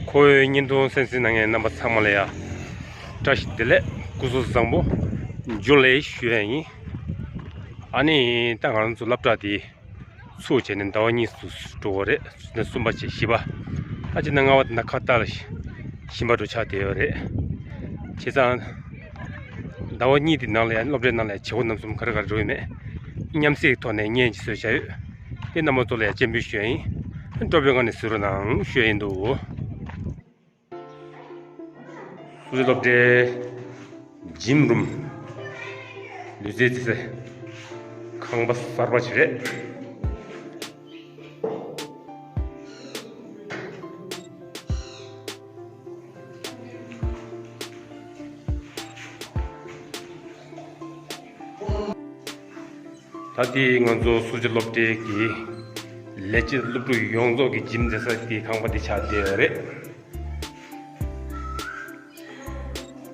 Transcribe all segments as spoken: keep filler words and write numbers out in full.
ཁོ་བོའི་བརྙན་ཐུང་གསན་གཟིགས་གནང་མཁན་རྣམ་པ་ཚང་མ་ལ་ཡ་བཀྲ་ཤིས་བདེ་ལེགས། སྐུ་གཟུགས་བཟང་པོ། ཇུ་ལེ་ཞུ་ཡ་ཡིན། ཨ་ནི་ད་ང་རང་ཚོ་སློབ་གྲྭ་དེ་ཚུགས་བྱས་ནས་ཟླ་བ་གཉིས་སུ་འགྲོ་གི་རེད། ཟླ་གསུམ་པ་བྱས་བཞི་པ། ད་ཕྱི་ཟླ་ལྔ་པ་དེ་ན་ཁ་བཏགས་ལ་ཞིམ་པ་འགྲོ་ཆགས་བསྡད་ཡོད་རེད། བྱས་ཙང་ཟླ་བ་གཉིས་དེ་ནང་ལ་ཡང་སློབ་གྲྭའི་ནང་ལ་ཡང་བྱེད་སྒོ་རྣམ་གསུམ་ག་རེ་ག་རེ་འགྲོ་ཡོད་མེད་མཉམ་བསྲེས་ཐོག་ནས་བརྙན་ཅིག་བཟོས་བཞག་ཡོད། དེ་རྣམ་པ་ཚོ་ལ་ཡང་སྤྱན་འབུལ་ཞུ་ཡ་ཡིན། སྤྲོ་པོའི་ངང་ནས་གཟིགས་རོགས་གནང་ཞུ་ཡ་ཡིན་འདུག། སུ་ཇཱ་སློབ་གྲྭའི་ཇིམ་རུམ། ལུས་རྩལ་རྩེད་སའི་ཁང་པ་གསར་པ་ཞིག་རེད། ད་ལྟའི་ང་ཚོ་སུ་ཇཱ་སློབ་གྲྭའི་གི་ལས་བྱེད་སློབ་ཕྲུག་ཡོངས་རྫོགས་ཀྱི་ཇིམ་རྩེད་ས་དེའི་ཁང་པ་འདི་ཆགས་བསྡད་ཡོད་རེད།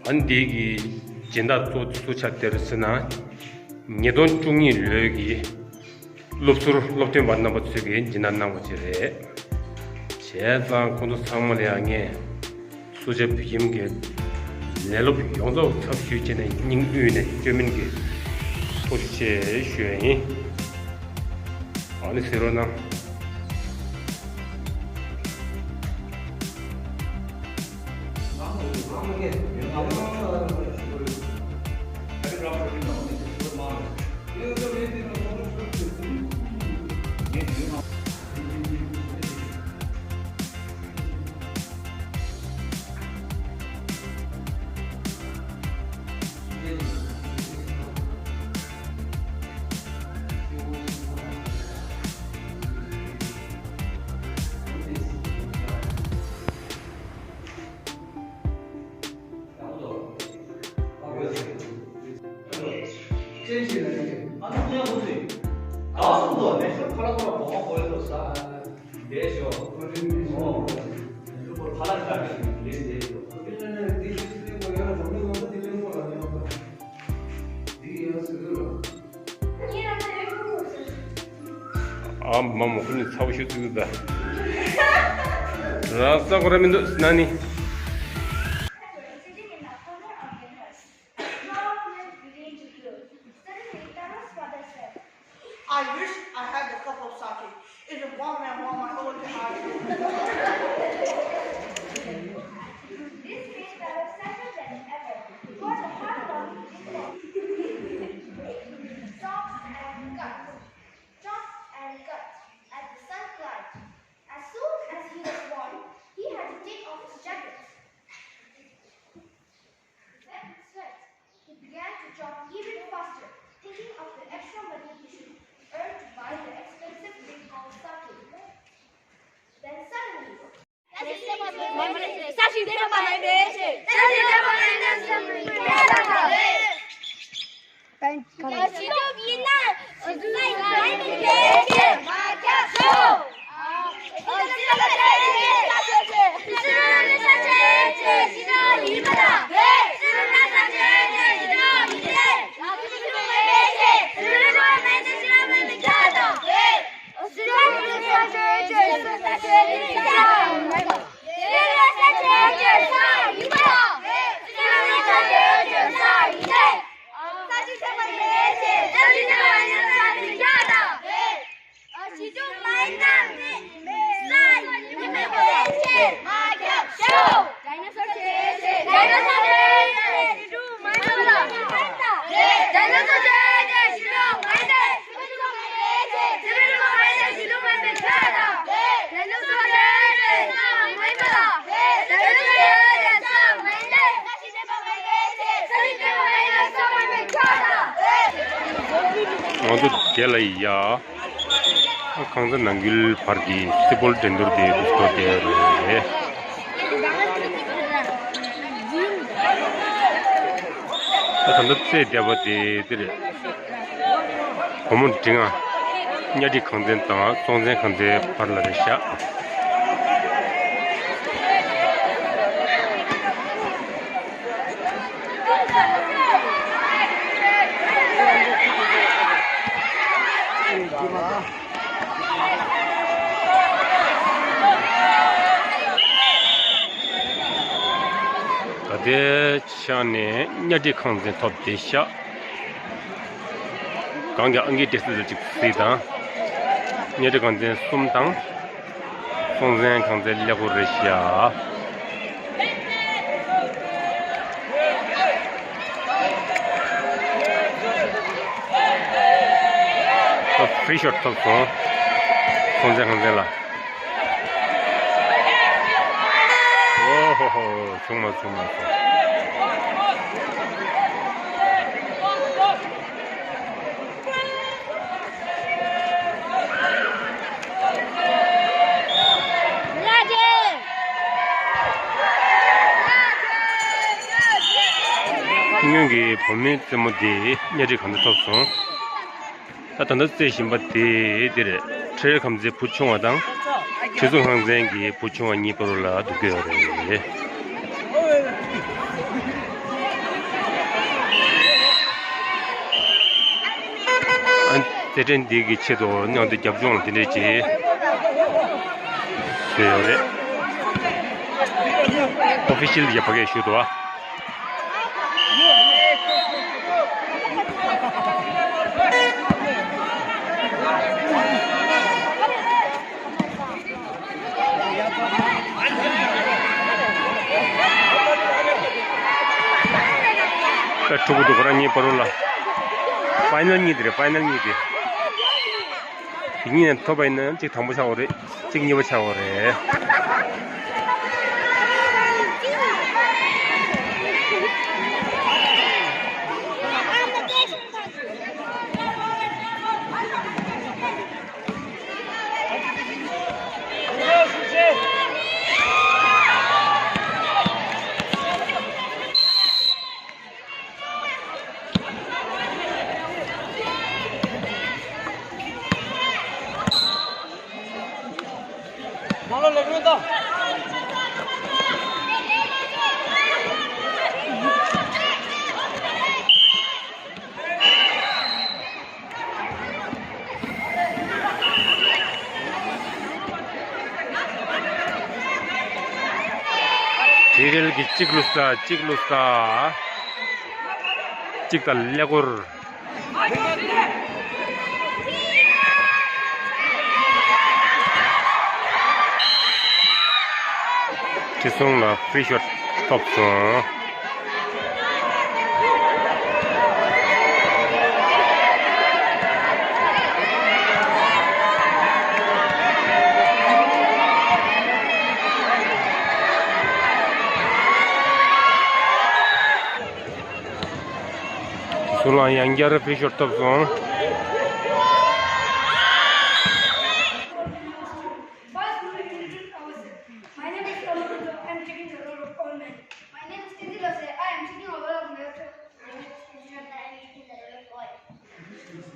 ཨ་ནི་འདི་གི་སྦྱིན་བདག་གཙོ་བོ་སུ་ཆགས་བསྡད་རེད་ཟེར་ན། ཉིས་སྟོང་བཅུ་གཉིས་ལོའི་གི་སློབ་ཟུར་སློབ་ཐོན་པ་རྣམ་པ་ཚོས་གི་སྦྱིན་བདག་གནང་བ་ཅིག་རེད། བྱས་ཙང་ཁོང་ཚོ་ཚང་མ་ལ་ཡང་ངས་སུ་ཇཱ་བོད་ཁྱིམ་གྱི་ལས་སློབ་ཡོངས་རྫོགས་ཚབ་ཞུས་བྱས་ནས་སྙིང་དབུས་ནས་བཅོས་མིན་གྱི་ཐུགས་རྗེ་ཆེ་ཞུ་ཡ་ཡིན། ཨ་ནི་གཟིགས་རོགས་གནང་། ཨ་མ་མོ་ཁོ་ནི་ཚ་བོ་ཤོད་ཚིག་ད། ར་ས་གོ་ར་མི་འདུག་ན་ནི། Suddenly, Tara's father said, I wish I had a cup of sake. It's a warm and warm and all the heart. This made Tara sadder than ever. What a heartwarming thing. Jumps and cuts. Jumps and cuts at the sunlight. As soon as he was warm, he had to take off his jacket. Wet with sweat, he began to jump even faster, thinking of the extra money he should earn to buy the expensive drink called sake. Then suddenly, ང་ཚོ་དེ་ལ་ཡ། ཁང་ཚན་ནང་ཁུལ་བར་གྱི་སི་པོལ་འགྲན་བསྡུར་དེ་འགོ་བཙུགས་བསྡད་ཡོད་རེད། ད་ད་ལྟ་རྩེད་བསྡད་པ་དེ་འདི་རེད། སྒོར་མོ་འབྲིང་ང་གཉའ་ཁྲི་ཁང་ཚན་དང་སྲོང་བཙན་ཁང་ཚན་བར་ལ་རེད་ཤག། དེ་ཆ་ནས་གཉའ་ཁྲི་ཁང་ཚན་ཐོབ་བསྡད་ཤག་གང་གི་ཨང་ཀི་ཏྲེ་སི་ལ་གཅིག་གཟིགས་དང་། གཉའ་ཁྲི་ཁང་ཚན་གསུམ་དང་། སྲོང་བཙན་ཁང་ཚན་ཀླད་ཀོར་རེད་ཤག་ཨ། ཕི་རི་ཤོཊ་ཐོབ་སོང་། སྲོང་བཙན་ཁང་ཚན་ལ། ཨོ་ཧོ་ཧོ། བྱུང་མ་བྱུང་མ་བྱུང་། སྔོན་གྱི་བུད་མེད་རྩེད་མོ་དེ་གཉའ་ཁྲི་གང་འདྲ་ཐོབ་སོང་། ད་ད་ལྟ་རྩེད་བཞིན་པ་དེ་འདི་རེད། ཁྲེ་རལ་ཁང་ཚན་བུ་ཆུང་བ་དང་། ཁྲི་ཟུར་ཁང་ཚན་གྱི་བུ་ཆུང་བ་གཉིས་བར་ལ་འདུག་གི་ཡོད་རེད། ཨ། རྩེད་འགྲན་འདི་གི་ཆེད་དུ་མཉམ་དུ་རྒྱབ་ལྗོངས་ལ་དེ་འདྲས་བྱས། བཟོས་ཡོད་རེད། ཨོ་ཕི་ཤལ་གྱི་ཕ་གིར་ཞུགས་འདུག་ཨ། ད་ཕྲུ་གུ་འདུག་ཁོ་རང་གཉིས་བར་ལ། ཕའི་ནལ་གཉིས་དེ་རེད། ཕའི་ནལ་གཉིས་དེ། དེ་གཉིས་ནས་ཐོབ་པ་ཡིན་ན་གཅིག་དང་པོ་ཆགས་པ་རེད། གཅིག་གཉིས་པ་ཆགས་པ་རེད། ཁྲེ་རལ་གྱིས་གཅིག་བླུགས་ས། གཅིག་བླུགས་ས། གཅིག་དང་ཀླད་ཀོར། ཁྲི་སྲོང་ལ་ཕི་རི་ཤོཊ་ཐོབ་སོང་། ཁྲི་སྲོང་ལ་ཡང་བསྐྱར་ཕི་རི་ཤོཊ་ཐོབ་སོང་། First, we will introduce ourselves. My name is Kamal Ruto. I am taking the role of old man. My name is Tenzin Lose. I am taking over of Mayor Joe. My name is Tenzin Lose. I am taking the role of boy.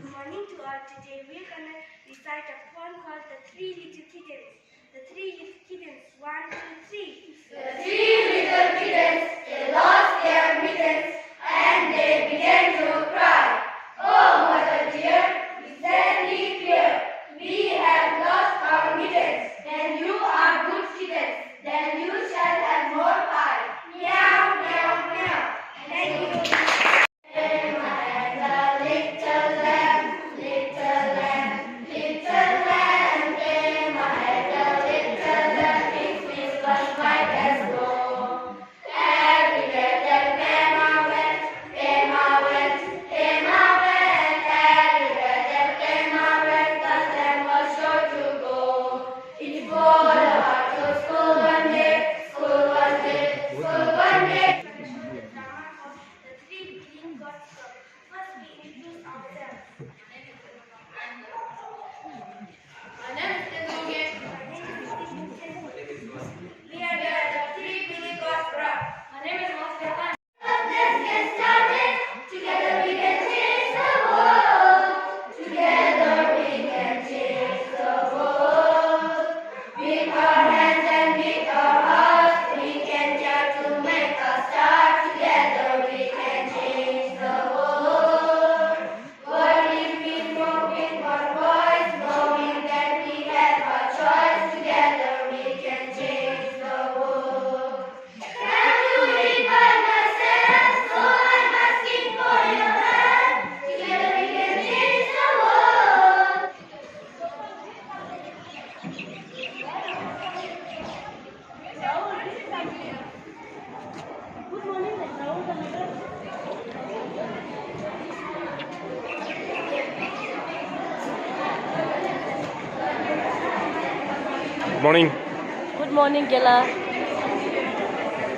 Good morning to all. Today we are gonna recite a poem called The Three Little Kittens. The three little kittens, one, two, three. The three little kittens, they lost their mittens and they began to cry. Oh, mother Morning. Good morning, Gela.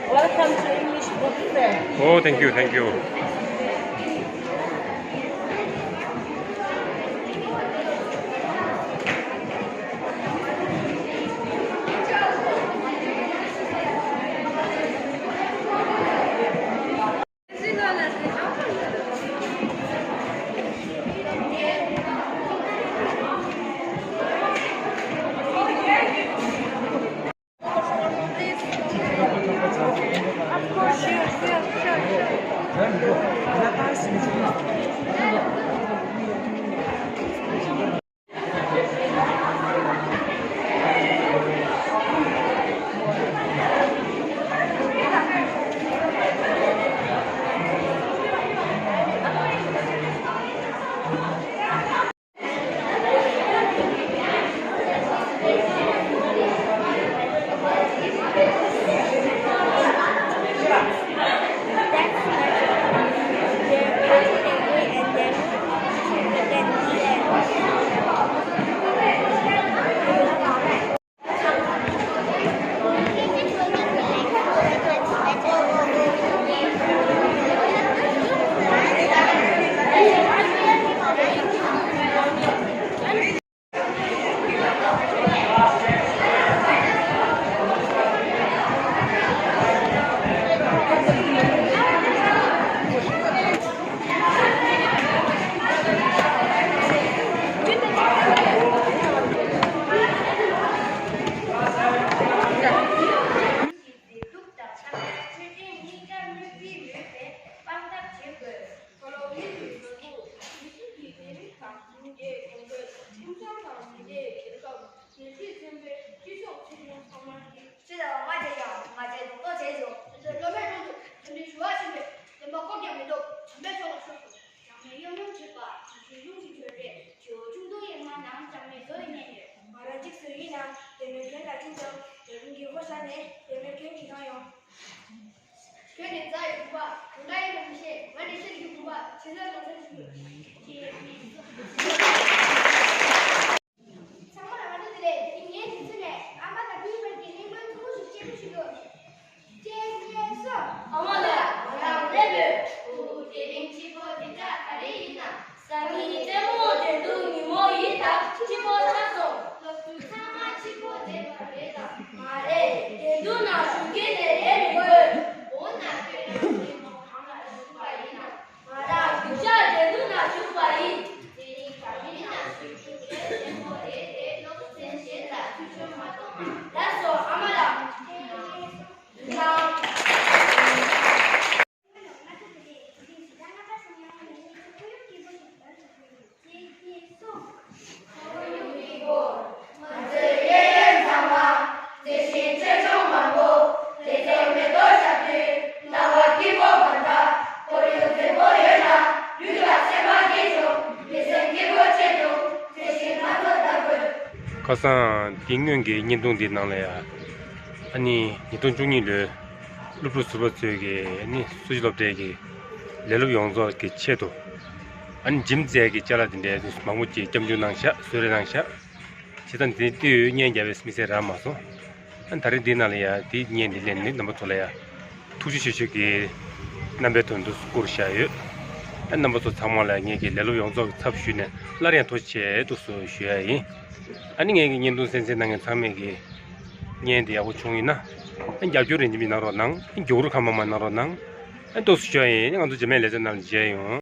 Welcome to English Book Fair. Oh, thank you, thank you. མཛེས་སྡུག་དང་ཆ་མེད་ཆོས་ཅན་གཉིས་ཀ་གནོད་འཚེ་ཡོད་པས་དཔང་རྟགས་བྱེད་དགོས། མཁོ་ལོ་མི་ལུས་ཟོལ་ཕུག་མི་སུ་གི་ལས་རིགས་དང་གཞུང་འབྲེལ་གོང་བཀོད་ཁྲིམས་སྲུང་དང་མི་སྡེའི་རྒྱལ་ཁབ་རྒྱལ་སྤྱིའི་མཚན་པའི་སྤྱི་ཚོགས་ཆེ་ཆུང་ཚང་མ་གི་སྤྱི་དང་མ་བྱས་ཀྱང་ང་བཅས་རྡོག་རྡོག་བྱས་ཡོད། སློབ་མའི་དྲུང་དུ་དེ་འདྲའི་ཞུ་བ་ཕྱིན་པས་བདེན་པ་སྐོར་ཀྱང་མི་འདུག་བྱམས་པའི་ཕྱོགས་ལ་ཤོག་ཤོག་བྱམས་པའི་གཡོ་སྒྱུ་བྱེད་པ་དེ་ཚོའི་གཞུང་གི་གྲོས་རེད། ཇོ་བོ་ཆུང་དུ་ཡེ་མ་ནང་ལྕམ་མའི་བཟོ་ཡི་ཉན་ཡོད། ང་རང་གཅིག་བཟོས་ཡིན་ན་དེ་མོའི་རྒན་ལ་ཁྲིད་ཀྱང་དེ་མོའི་རྒན་གྱིས་ཧོ་ཤ་ནས་དེ་མོའི་རྒན་གྱིས་བཏང་ཡོང་། ཁྱོད་ནི་རྩ་ཡི་བུ་པ་གང་ག་ཡིན་ན་མི་ཤེས། ང་ནི་ཤེས་ཀྱི་བུ་པ་བྱེད་ལ་ལོ་ཚན་ཞུ། ཚང་མ་ལ་མ་འདུག་དེ་ལས་དེ་ངའི་དུས་ཚོད་ནས་ཨ་མ་དང་བུའི་བར་གྱི་གླེང་མོལ་ཐུང་ངུ་ཞིག་བྱེད་དུ་ཞུ་གི། གཅིག་གཉིས་གསུམ། ཨ་མ་ལགས། ང་རང་སླེབས་ཡོད། ཨུ། དེ་རིང་སྤྱི་ཚོགས་འདི་དག་ག་རེ་ཡིན་ན། སང་ཉིན་རྩེད་མོ་འགྲན་བསྡུར་ཉིན་མོ་ཡིན་སྟབས་སྤྱི་ཚོགས་ཆགས་སོང་། སློབ་ཕྲུག་ཚང་མ་སྤྱི་ཚོགས་བསྡད་པ་རེད་དམ། མ་རེད། འགྲན་བསྡུར་ནང་ཞུགས་མཁན་ལས་རེད་མི་དགོས། འོ་ན་ཁྱོད་རང་སླེབས་མོ་གང་ལ་ཞུགས་པ་ཡིན་ནམ། ང་རང་རྒྱུག་ཤར་འགྲན་བསྡུར་ནང་ཞུགས་པ་ཡིན། དེ་ནི་ག་མིན་ན་ཞུགས་རྒྱུ་གལ་ཆེན་པོ་རེད་དེ། སློབ་ཚན་གཞན་ལ་ཐུགས་ཁུར་མ་གཏོང་ང་། ལགས་སོ་ཨ་མ་ལགས། འདུག་ན། ཁོར་ཡུག་གི་སྐོར། ང་ཚོའི་གཡས་གཡོན་ཚང་མ་མཛེས་ཤིང་ཆེ་ཆུང་མང་པོ་དེ་ཚོའི་མེ་ཏོག་ཤར་དུས་སྣང་བ་སྐྱིད་པོ་གང་དྲག་ཁོར་ཡུག་མཛེས་པོ་ཡོད་ན་ལུས་ལ་སེམས་པ་སྐྱིད་བྱུང་། མི་སེམས་སྐྱིད་པོ་བྱེད་ཐུབ། མཛེས་ཤིང་སྣ་ཚོགས་ལྟ་བུ། ཁ་སང་དེ་སྔོན་གྱི་བརྙན་ཐུང་འདི་ནང་ལ་ཡ། ཨ་ནི་ཉིས་སྟོང་བཅུ་གཉིས་ལོའི་སློབ་ཕྲུག་ཟུར་པ་ཚོས་ཀྱི་ཨ་ནི་སུ་ཞིག་སློབ་གྲྭའི་གི་ལས་སློབ་ཡོངས་རྫོགས་ཀྱི་ཆེད་དུ། ཨ་ནི་འཇིམ་རྩལ་གྱི་ཅ་ལག་དེ་འདྲའི་མང་པོ་ཅིག་སྐྱབས་འཇུག་གནང་ཤག་གསོལ་རས་གནང་ཤག་བྱས་ཙང་དེ་དུས་བརྙན་རྒྱབ་པའི་མི་སེར་རག་མ་སོང་། ཨ་ནི་ད་རེས་འདི་ནང་ལ་ཡ་དེ་བརྙན་འདི་ལེན་ནི་རྣམ་པ་ཚོ་ལ་ཡ་ཐུགས་རྗེ་ཆེ་ཞུ་གི་རྣམ་པའི་དོན་དུ་བསྐུར་བཞག་ཡོད། ཨ་ནི་རྣམ་པ་ཚོ་ཚང་མ་ལ་ངེད་ཀྱི་ལས་སློབ་ཡོངས་རྫོགས་ཀྱི་ཚབ་ཞུས་ནས་སླར་ཡང་ཐུགས་རྗེ་ཆེ་འདུག་སེ་ཞུ་ཡ་ཡིན། ཨ་ནི་ངེད་ཀྱི་བརྙན་ཐུང་གསན་གཟིགས་གནང་མཁན་ཚང་མས་ཀྱི་བརྙན་དེ་ཡག་པོ་བྱུང་ཡིན་ན། ཨ་ནི་རྒྱབ་སྐྱོར་རིན་ཆེན་གནང་རོགས་གནང་། ཨ་ནི་མགྱོགས་རུ་ཁ་མ་མ་གནང་རོགས་གནང་། ཨ་ནི་འདུག་སེ་ཞུ་ཡ་ཡིན། ང་ཚོ་རྗེས་མའི་ལེ་ཚན་ནང་ལ་མཇལ་ཡོང་།